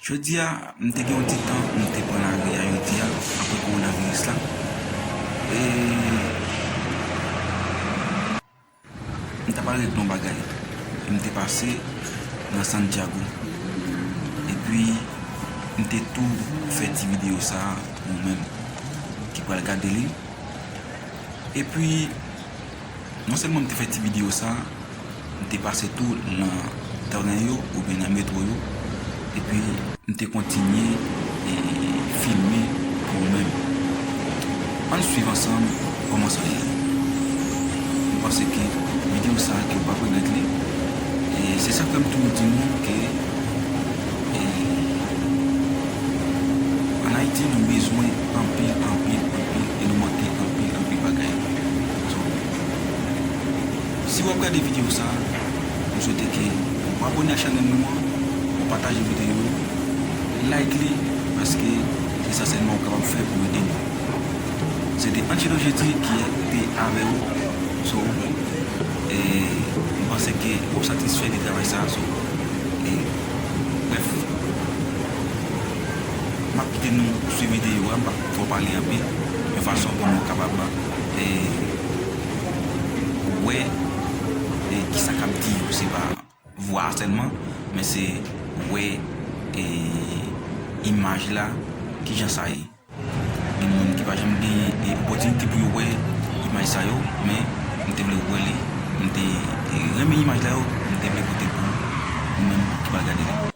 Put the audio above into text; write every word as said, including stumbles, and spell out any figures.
Jodi a, m te gen yon ti tan, m te pran lari a jodi a, apre kowonaviris la. E m t ap al regle yon bagay. E m te pase nan Santiago. Epi, m te tou fè ti videyo sa a pou ou menm ki pral gade li. Epi, non sèlman m te fè ti videyo sa a, m te pase tou nan tren yo oubyen nan metwo yo, epi m te kontinye, e, filme pou ou menm. Ann swiv ansanm kòman sa ye. M panse ke videyo sa a ke w p ap regrèt li. E se sa k fè m toujou di nou ke, e, ann Ayiti, nou bezwen anpil, anpil, anpil, e nou manke anpil, anpil bagay. So, si w ap gade videyo sa a, m swete ke w abòne a chanèl nou an, w pataje videyo yo, like li, paske se sa sèlman w kapab fè pou ede nou. Se te Angelo Jeudi ki te avè w. So, e, m panse ke w ap satisfè de travay sa a. So, e, brèf, m ap kite nou swiv videyo a, m p ap twò pale anpil, yon fason pou nou kapab, e, wè, e, kisa k ap di yo, se pa vwa a sèlman, men se wè, e, imaj la, kijan sa ye. Gen moun ki pa janm gen, e, opòtinite pou yo wè imaj sa yo, men m te vle wè li, m te, e, renmen imaj la yo, m te vle pote pou ou menm ki pral gade li.